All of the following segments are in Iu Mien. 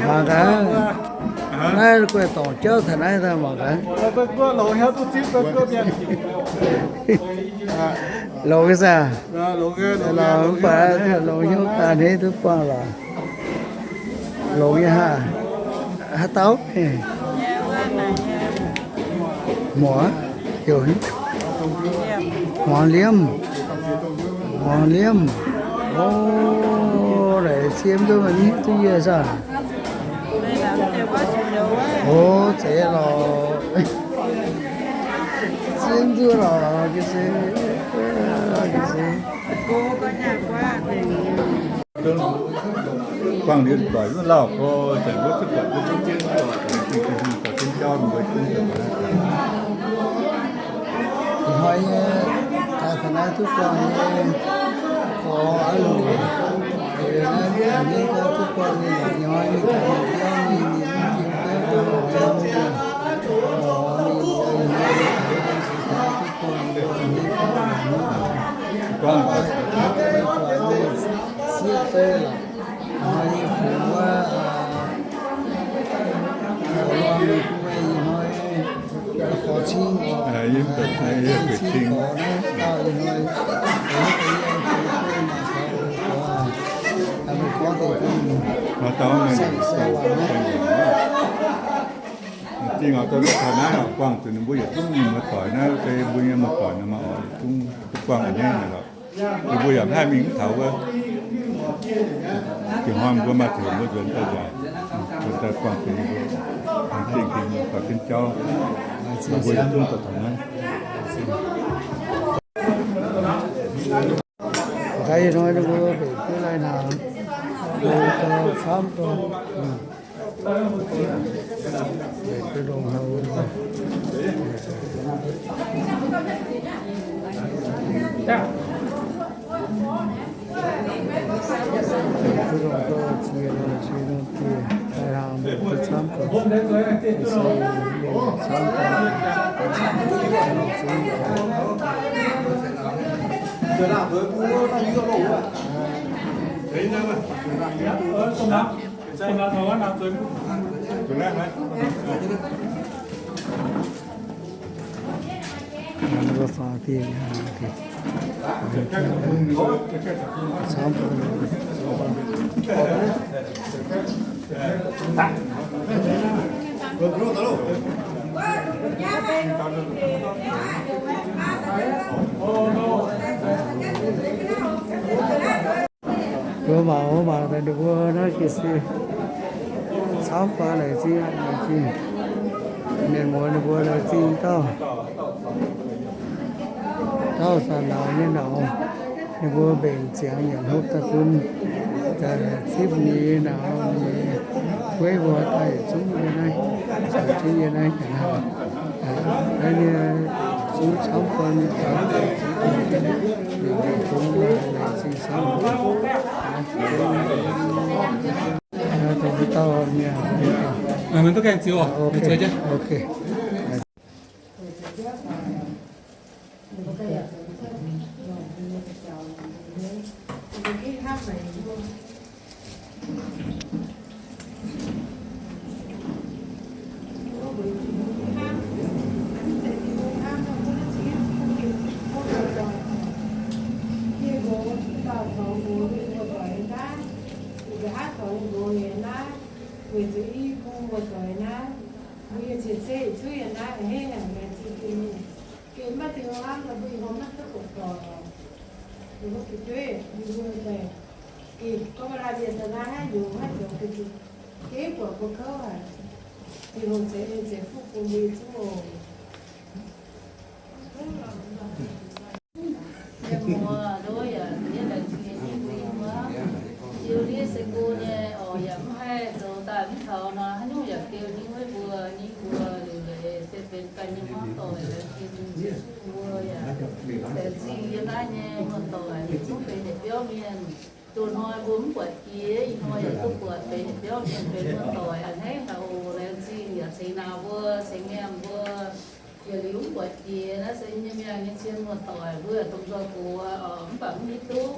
Mangc gaax, naaiv guei dorngc jauv taux naaiv daaih mangc gaax. Longx nyei saah? Longx, mv baac longx hnyouv daaih hneiv duqv buangh lorqc. Longx nyei haah? Haaix dauh? Muoc, heuc Muangx Liemh. Muangx Liemh. O, naaic cie mv duqv, mv duqv yie saah? O, zeiz lorqc. Cie mv duqv lorqc, ga'sie, ga'sie. Buangh liuz doic wuov lauh gorx, zanc wuov zuqc buatc duqv jienv, jienv jauv mbuo jienv. Ih hnoi nyei daaih taux naaiv duqv buangh nyei gorx aqv lungh. Liuz naaiv ih hnoi duqv buangh nyei lorqc, ih hnoi mingh taux biauv mingh, mingh mv jiex biauv dorh biauv mingh. Lorqc mingh, ih hnoi duqv buangh nyei, buangh nyei, buangh nyei. Sieqv deix lorqc. Ih hnoi yie fungx wuov, zoux lorngh mingh bun meih ih hnoi, gorx cing, yie cing gorx naaiv dauh ih hnoi, meih gorngv deix bun Zingh oix daaih taux naaiv oc, buangh zuqc ninh mbuo yietc zungv nyei muoz-doic naaiv, se mbuo nyei muoz-doic nor maah oc, yietc zungv duqv buangh a'hneiv naaic lorqc. Ninh mbuo yaac mv haih mingh mv taux wuov. Dingc hnoi mbuo maaih ziangh hoc mbuo nzuonx daaih nzengc, nzuonx daaih buangh zuqc ninh mbuo, zingh dingc mbuo buatc jienv jauv, mbuo yietc zungv daaih taux naaiv. Gaax ih hnoi ninh mbuo mbenc duqv lai hnaangx, mbuo gauh camv gauh, mbenc duqv longx haic. Mbenc duqv longx gauh ziex lungh ziex lungh dieh, lai hnaangx mbenc duqv camv gauh, se mbenc camv gauh, zungv Mbuo mangc, mbuo mangc daaih ninh mbuo naaiv ga'sie camv fai laengz zingh, laengz zingh. Mienh muoz ninh mbuo laengz zingh dauh, dauh zanc nauz nyei nauz, ninh mbuo mbenc ziangx nyanc hopv daaih bun, zipv nyei nauz nyei gueiv mbuo daaih yietc zungv yie naaiv, yietc zungv yie naaiv, naaiv nyei zungv camv fai mienh, mienh zungv laengz zingh camv. Mv duqv gaengh ziux, ok. Weic zuqc i bung muoz-doic naaiv, mbuo yie ciex zeiv cuiv yie naaiv a'hneiv haic, laengz zingh Tin-Hungh. Gengh maiv Tin-Hungh hnamv nor, mbuo ih hnoi maiv duqv doic. Ninh mbuo fu'jueiv, ninh mbuo daaih, gengh gorngv maaih laanh mienh daaih naaiv haaix nyungc haaix zoux gengh zuqc gengh buatc mbuo kouv haic. Tin-Hungh ceix en ceix fuqv bun mbuo zungv oc. Yie muoz nduov yaac yie laengz zingh yie nyei mbuo ih hnoi. Yie se go nyei oc, yaac mv haih zoux daaih mv taux nor, haaix nyungc yaac geu nyei wuov mbuo, nyei mbuo liuc leiz se benx ganh nyei hmuangv doic, laengz zingh mbuo yaac laengz zingh yie naaiv nyei muoz-doic, zungv benx yietc biauv mienh. Doz hnoi mbuo mv buatc jiex, ih hnoi yaac duqv buatc benx yietc biauv mienh, benx muoz-doic a'hneiv haic oc. Laengz zingh yaac cingx nauz mbuo, cingx nyiemc mbuo. Yietc liuz mv buatc jiex naaiv se nyei mienh nyei cien muoz-doic, mbuo yaac dongh nzoih gox oc, mv baac mv hiuv duqv.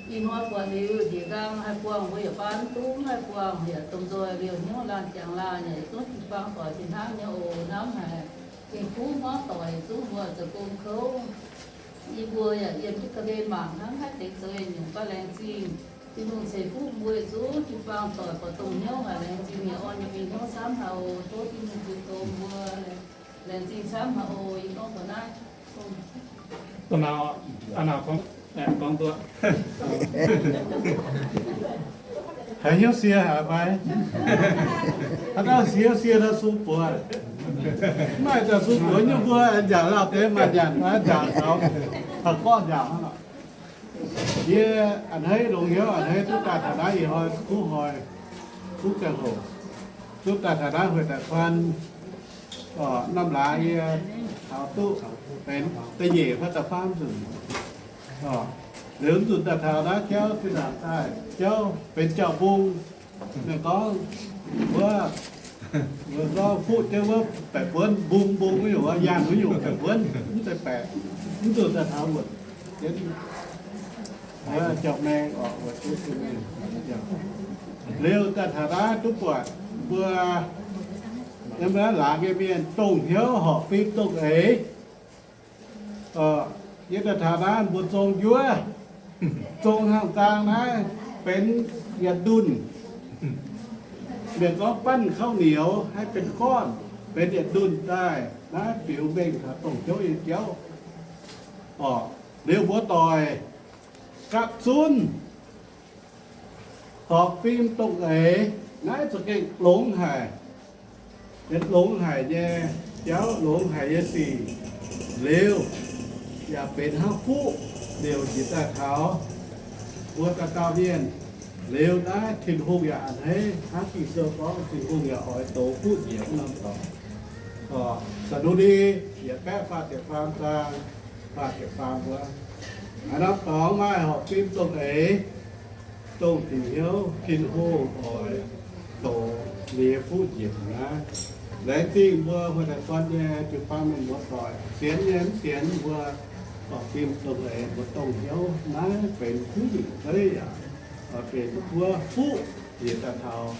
Ih hnoi buatc liuz njiec nqaang haih buangh mbuo yaac baan dungv haih buangh yaac domh nzoih liouh hnyouv laanh jangx laanh yaac yietc zungv jiu-baang doic fih hnangv nyei oc. Hnamv haic, gengh kuv hmuangv doic yietc zungv mbuo zoux gong kouv. Yie mbuo yaac yiem jienv ga'hlen mangc hnangv haih deix zoux nyungc baav laengz zingh. Tin-Hungh ceix fuqv mbuo yietc zungv jiu-baang doic buatc dongh hnyouv haic, laengz zingh yaac orn nyei mingh hnyouv camv haic oc. Tov Tin-Hungh bun tong mbuo laengz zingh camv haic oc. Yie gorngv mbuox naaiv. Gorngv duqv. Haiz hnyouv sie haic fai? Haaix dauh hnyouv sie nor sung buoz. Mv maaih dauh sung buoz nyei, mbuo njaaux lauh deix maaih nyanc, njaaux taux taux gorngv njaaux hnangv nor. Yie a'hneiv longx hnyouv, a'hneiv duqv daaih taux naaiv ih hnoi kuv hnoi, kuv gaengh hoc, duqv daaih taux naaiv hueix daaih kuan, norm laaix yie taux duqv benx da'nyeic fai da'faam nzunc. Liuz nzunc daaih taux naaiv jauv zinh ndaangc daaih jauv benx jauv-mbung. Ninh gorngv wuov, ninh gorngv fuqv jienv wuov baeqc buonv mbung mbung wuov nyungc, yaanh wuov nyungc baeqc buonv mv zeiz baeqc, mv nzunc daaih taux wuov jienv jauv-maeng oc, wuov jienv jauv-maeng. Liuz daaih taux naaiv duqv buatc mbuo yiem naaiv laangz nyei mienh dongh hnyouv horpc fim dongh eix. Yie daaih taux naaiv mbuo zong njuov, zong hnaangx-zaang naaiv benx yietc ndunh. Mienh gorngv ปั้นข้าวเหนียว haih benx gorn, benx yietc ndunh daaih naaiv biux mengh taux dongh hnyouv nyei jauv. Orqc, liuz mbuo doic gapv zunv horpc fim dongh eix, naaiv za'gengh longx haic. Benx longx haic nyei jauv, longx haic nyei sic. Liuz yaac benx hnangv fuqv liouc njiec daaih taux mbuo dauh dauh mienh. Liuz naaiv Tin-Hungh yaac a'hneiv hnangv Ging-Sou gorngv, Tin-Hungh yaac oix dox fuqv njiec wuov norm dorngx. Sa^ndu^li yietc baeqv faah ziepc faam zaang, faah ziepc faam wuov, haaix norm dorngx maaih horpc fim dongh eix, dongh diuc hnyouv Tin-Hungh oix dox ninh nyei fuqv njiec naaiv. Laengz zingh mbuo huin daaih gorn nyei jiu-baang mienh muoz-doic, sienx nyei mv sienx, mbuo horpc fim dongh eix, mbuo dongh hnyouv naaiv benx kuv nyungc zeiv yaac benx mbuo fuqv njiec daaih taux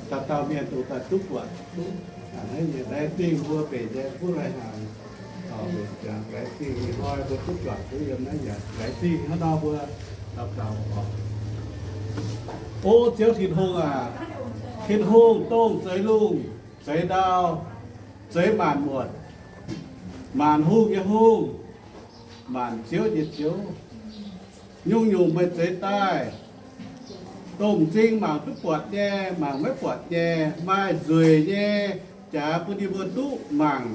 dauh dauh mienh dongh daaih duqv buatc. A'hneiv nyei, laengz zingh mbuo mbenc nyei kuv lai hnaangx. Laengz zingh ih hnoi mbuo duqv juangc duqv yiem naaiv yaac laengz zingh hnangv nor mbuo daux gaux oc. O Ziouv Tin-Hungh aac, Tin-Hungh dongh zeix lungh, zeix ndau, zeix maanc muotc, maanc hungh nyei Hungh, maanc ziouv nyei Ziouv. Nyungc-nyungc meih zeix daaih, dongh m'zing mangc duqv buatc nyei, mangc maiv buatc nyei, maaih nzueic nyei jaax bun yie mbuo duqv mangc,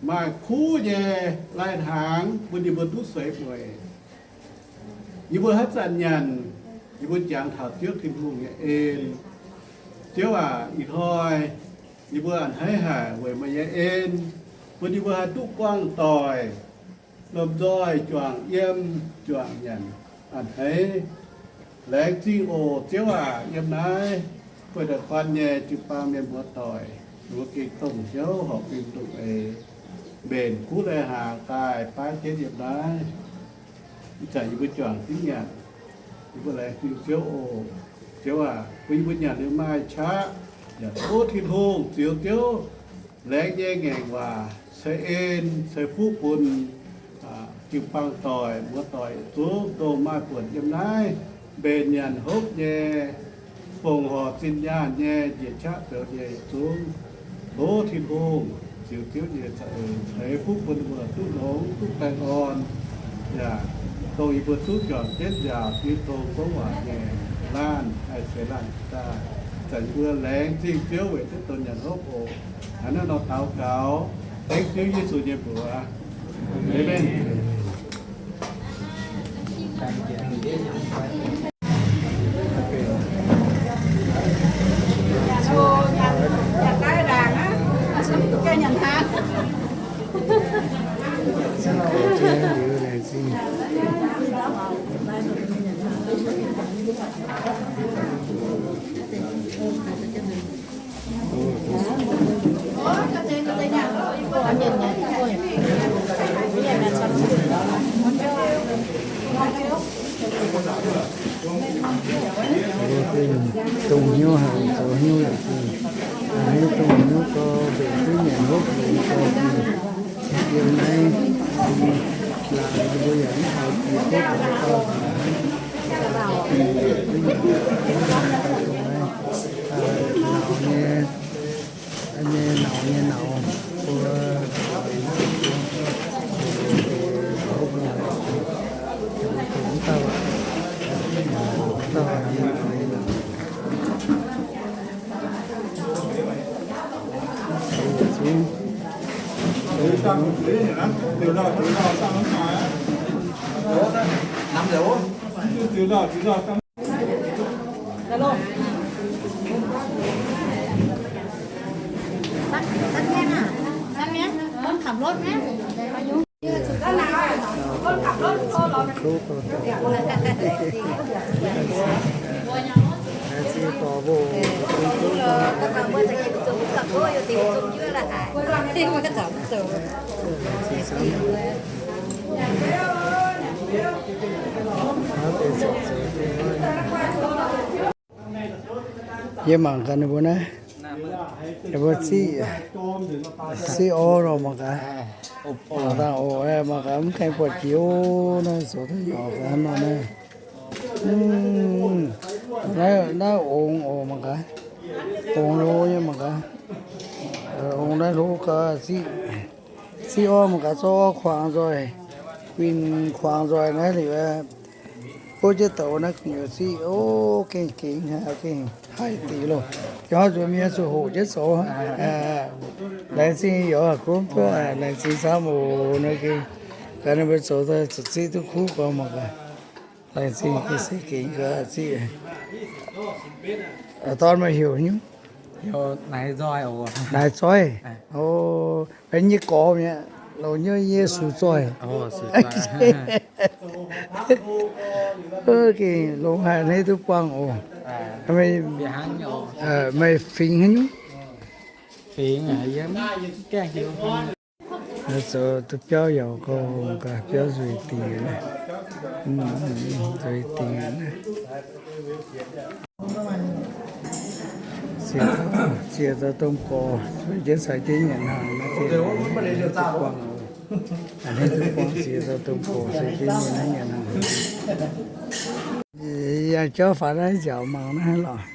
maaih kuv nyei lai-hnaangx bun yie mbuo duqv seix mueic. Yie mbuo haaix zanc nyanc, yie mbuo jangx taux Ziouv Tin-Hungh nyei en. Ziouv aac, ih hnoi yie mbuo a'hneiv haic weic meih nyei en, bun yie mbuo haih duqv buangh doic, lomh nzoih juangc yiem juangc nyanc a'hneiv. Laengz zingh oc Ziouv aac, yiem naaiv bueix daaih guan nyei jiu-baang mienh muoz-doic, ninh mbuo gengh dongh hnyouv horpc fim dongh eix, mbenc kuv lai-hnaangx daaih baav jienv yiem naaiv. Ih zanc yie mbuo juangc zingv nyanc, yie mbuo laengz zingh Ziouv oc. Ziouv aac, bun yie mbuo nyanc liuz maaih qaqv, yaac tov Tin-Hungh ziux Ziouv laengz nyei ngaengc waac ceix en ceix fuqv bun jiu-baang doic muoz-doic yietc zungv dongh maaih buonc yiem naaiv mbenc nyanc hopv nyei, fongc horc zinh nyaanh nyei, njiec qaqv zoux nyei yietc zungv. Tov Tin-Hungh ziux Ziouv nyei za'eix ceix fuqv bun mbuo duqv longx duqv baengh orn, yaac dongh yie mbuo duqv juangc jienv nziaauc, yie tong gorngv waac nyei laanh haih ceix laanh daaih. Zanc yie mbuo laengz zingh Ziouv weic duqv donx nyanc hopv oc. Hnangv naaiv nor daux gaux dengv Ziouv Yesu nyei mbuox. Aamen. Dongh hnyouv haic, zoux hnyouv yaac zingh, haaix nyungc dongh hnyouv gau, mbenc duqv nyanc hopv nyanc gau zingh. Yiem naaiv laangz mbuo yaac mv haiz jiex hopv gau zingh. Nauz nyei, nyei nauz nyei nauz, mbuo hopv nyanc, dauh, dauh, Yie mangc gaax ninh mbuo naaiv, ninh mbuo ziqv, ziqv orv nor mangc gaax. Mangc dangh oc, mangc gaax mv gaengh buatc jiex naaiv, zoux daaih yaac gaax nor naaiv. Naaiv, naaiv ongx oc mangc gaax. Ongx hlo nyei mangc gaax. Ongx naaiv hlo gaax ziqv. Ziqv orv mangc gaax, zorqv orv kuangx nzoih, guinh kuangx nzoih naaiv liuz, bov jienv douz naaiv gu'nyuoz ziqv. O, gengh gengx, gengh haih diqc loh. Jangx zuqc mienh zuqc hoqc jienv zoux. Laengz zingh youz gomv duqv, laengz zingh camv oc. Naaiv gengh gaax ninh mbuo zoux daaih ziqv duqv kuv gorngv mangc gaax. Laengz zingh gengh se gengx gaax ziqv. Dorn meih heuc nyungc? Naaiv Zoih. O, nyei gorx mi'aqv, longc nyei Yesu Zoih. Gengh longx haic, hneiv duqv buangh oc. Meih fingx haaix nyungc? Zoux duqv biauv yaac gorngv gaax biauv nzueic dingc naaiv. Nzueic dingc naaiv. Ziex dauh domh gorx sueih jienv caux jienv nyanc hnaangx naaiv, hneiv duqv buangh, hneiv duqv buangh ziex dauh domh gorx sueih jienv nyanc hnaangx, nyanc hnaangx. Yangh jauv faaux naaiv nziaauc mangc naaiv lorqc.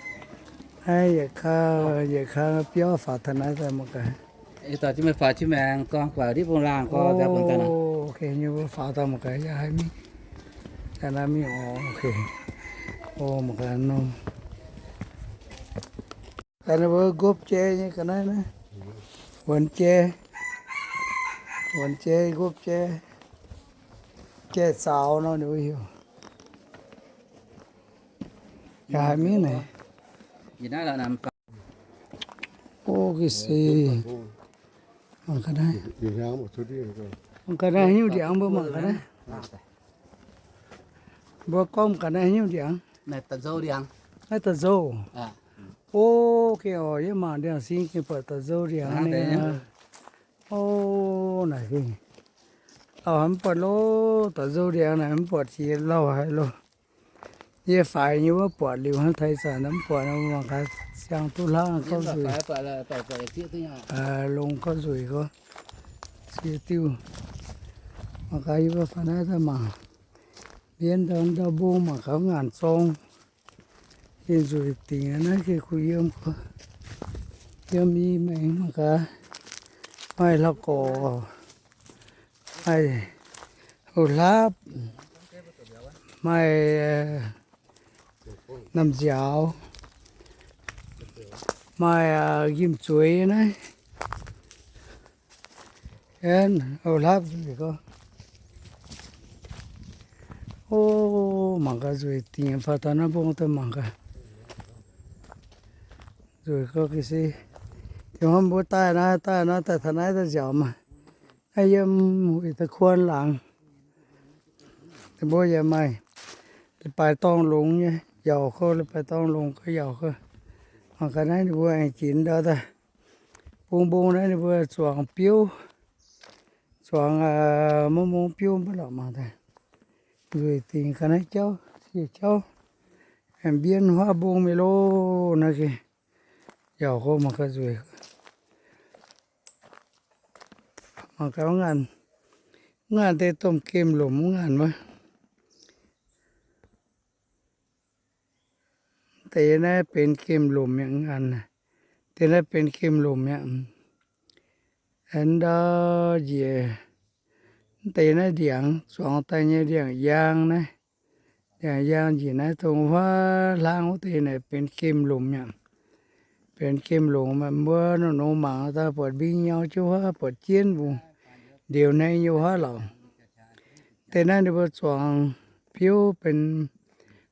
Naaiv yietc kang, yietc kang biauv faaux taux naaiv daaih mangc gaax. Faaux jienv maengx gorngv guaax ndiev bung laangh gorngv, faaux daaih mangc gaax, yaac haih mingh. Ga'naaiv mingh oc, o, mangc gaax norm. Ga'naaiv mbuo nqopv jai nyei ga'naaiv naaiv. Wuonx jai, wuonx jai nqopv jai, jai zaaux nor ninh mbuo heuc. Yaac haih mingh naaic. O, ga'naaiv se mangc ga'naaiv, mangc ga'naaiv haaix nyungc ndiangx, mbuo mangc ga'naaiv. Mbuo gorngv ga'naaiv haaix nyungc ndiangx? Naaiv da'nzouv. O, gengh oc, yie mangc ndiangx sin gengh buatc da'nzouv ndiangx. O, naaic gengh, o, mv buatc loh, da'nzouv ndiangx naaic mv buatc jiex lauh haic loh. Yie faix nyei wuov buatc liuz hnangv, taaix zanc mv buatc, mangc gaax siang duqv hlangv gorngv nzueic, longx gorngv nzueic gorngv ziex diuh. Mangc gaax yie mbuo faaux naaiv daaih mangc, mbienv ndau ndau mbong mangc gaax ngaanc zorng. Yie nzueic dingc naaiv gengh kuh yiem, yiem i maengx mangc gaax. Maaih hlauv-gorc, maaih houx hlapv, maaih namh nziaaux, maaih njimv-zueiz naaiv. Aeqv, houx hlapv nzueic gorngv. O, mangc gaax nzueic dingc, faaux taux naaiv mbong daaih mangc gaax. Nzueic gorngv ga'sie. Ih hnoi mbuo daaih naaiv, daaih naaiv, daaih taux naaiv daaih nziaauc maah. Naaiv yiem huih da'kuon laangz. Ninh mbuo yaac maaih leiz-baaix dorngh longx nyei, yaauc gorngv leiz-baaix dorngh longx gorngv yaauc gorngv. Mangc gaax naaiv ninh mbuo aengx ginx ndau daaih. Bung mbong naaiv ninh mbuo zuangx biouv, zuangx mungv mungv biouv mv baac lorqc mangc daaih. Nzueic dingc ga'naaiv jauv, sie jauv. Mbien huaav mbong mingh loh, naaiv gengh yaac gorngv mangc gaax nzueic. Mangc gaax ngaanc, ngaanc deix domh gemh lomc ngaanc wuov. Deix naaiv benx gemh lomc mi'aqv, ngaanc deix naaiv benx gemh lomc mi'aqv. Ndau njiec, deix naaiv ndiangx, zuangx daaih nyei ndiangx-yaang naaiv. Ndiangx-yaang njiec naaiv dongh huaav hlang wuov deix naaic benx gemh lomc mi'aqv. Benx gemh lomc, mbuo nongc nongc mangc daaih buatc mbing nyau jienv huaav, buatc jienv mbuo ndiux hnangv nyei huaav lorqc. Deix naaiv ninh mbuo zuangx biouv benx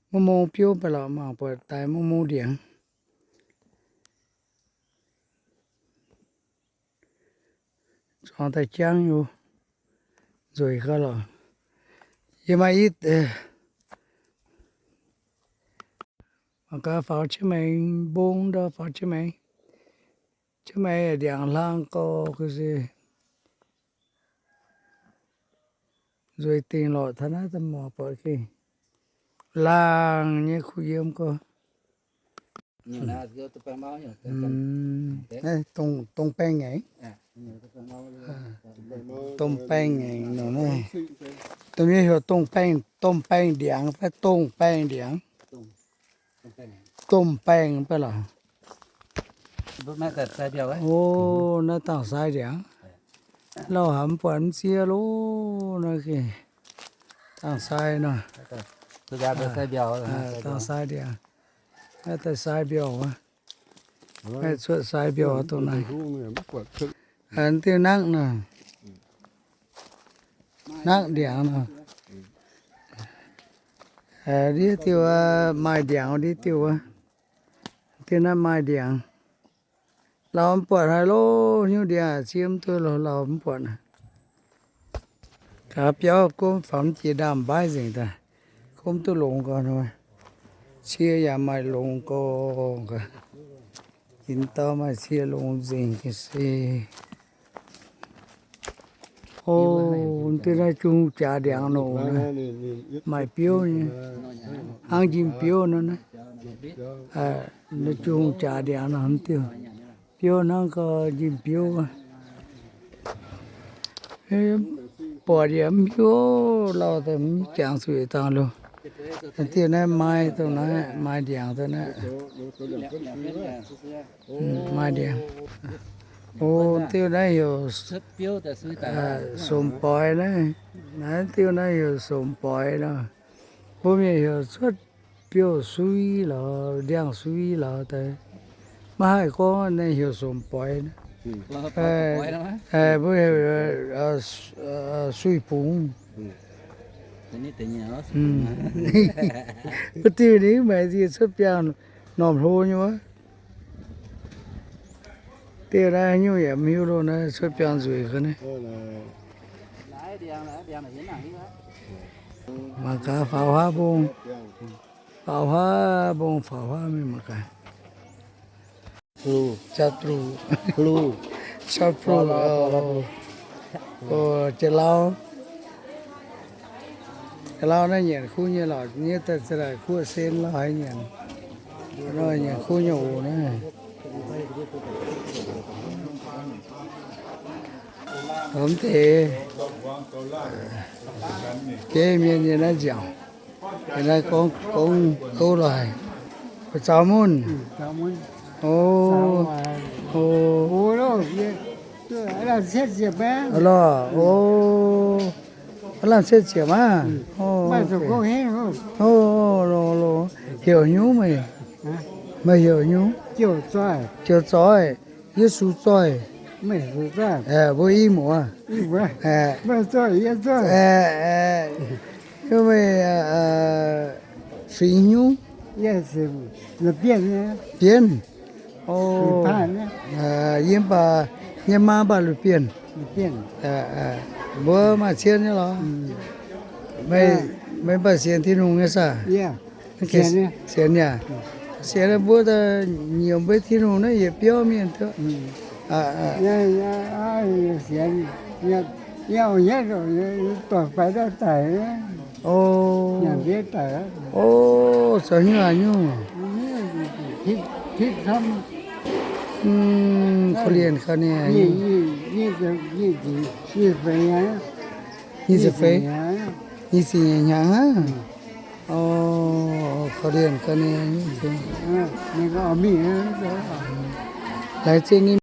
mungv mungv biouv mv baac lorqc, mangc buatc daaih mungv mungv ndiangx. Zuangx daaih jangv nyei, nzueic gauh lorqc. Yie maaih i, mangc gaax faaux jienv maengx mbong ndau, faaux jienv maengx, jienv maengx ndiangx hlang gorx se nzueic dingc lorqc. Taux naaiv daaih mangc buatc gengh laangh nyei kuh yiem gorx. Dongh, dongh baengh ngaengc. Dongh baengh ngaengc nor naaiv. Domh mienh heuc dongh baengh, dongh baengh ndiangx fai dongh baengh ndiangx. Domh baengh mv baac lorqc. O, naaiv dangh sai ndiangx. Lauh haic mv buatc mv ziex loh, naaiv gengh dangh sai nor. Dangh sai ndiangx. Naaiv daaih sai mbiauh wuov. Naaiv cuotv sai mbiauh dongh naaiv. Diuh nangv nor, nangv ndiangx nor. Ndiev diuh maaih ndiangx ndiev diuh wuov. Diuh naaiv maaih ndiangx. Lauh mv buatc haaix loh, hnyouv ndiangx ziex mv duqv loh, lauh mv buatc. Gaax biauv gomv faaux mv jiex ndaamv-mbaiv nzengc daaih. Gomv duqv longx gorx nor. Cie yaac maaih longx gorx. Jiex dauh maaih cie longx nzengc ga'sie. O, diuh naaiv jung jaax ndiangx nor, maaih biouv nyei, hnangv njimv biouv nor naaiv. Jung jaax ndiangx nor, diuh biouv hnangv gauh njimv biouv. Buatc yaac mv hiuv, lauh daaih mv jangx zuqc dangh loh. Diuh naaiv maaih dongh naaiv, maaih ndiangx dongh naaiv. Maaih ndiangx. O, diuh naaiv heuc somc boix naaiv. Naaiv diuh naaiv heuc somc boix nor. Mbuo mienh heuc cuotv biouv sui lorz, ndiangx-sui lorz daaih. Maiv haih gorngv naaiv heuc somc boix. Mbuo heuc sui-bungx. Wuov diuh ninh maiv nziex cuotv biangh normh hlo nyei wuov. Diuh naaiv nyungc yaac mv hiuv loh, naaiv cuotv biangh nzueic ga'naaiv. Mangc gaax faaux huaav mbong, faaux huaav mbong, faaux huaav mingh mangc gaax. Jaa-bluc, jaa-bluc, jaa-lauv. Jaa-lauv naaiv nyanc kuv nyei lorqc, nyei daaih za'naaic kuv sen lauh haic nyanc. Nyanc kuv nyei oc naaiv. Domh deix, jeiv mienh nyei naaiv nziaauc, naaiv gorngv, gorngv gouv lorqc haic. Zaux munv. O, o, lorqc, o, lamh cietv ziepc maah. O, longx, longx, heuc hnyouv meih, meih heuc hnyouv? Joux Zoih, Yesu Zoih. Mbuo i muoz. Meih fingx hnyouv? Bienh. O, yie mv baac, yie maa mv baac Lui Bienh. Mbuo maaih cien nyei lorqc. Meih mv baac sienx Tin-Hungh nyei saah? Sienx yaac. Sienx mbuo daaih nyiemc mbuo Tin-Hungh naaiv yietc biauv mienh duqv. O, o, zoux hnyouv haaix nyungc? Korv-lienh gau ninh. Nyic ziepc feix, nyic ziepc nyeic hnyangx aqv. O, korv-lienh gau ninh. Laengz zingh ninh.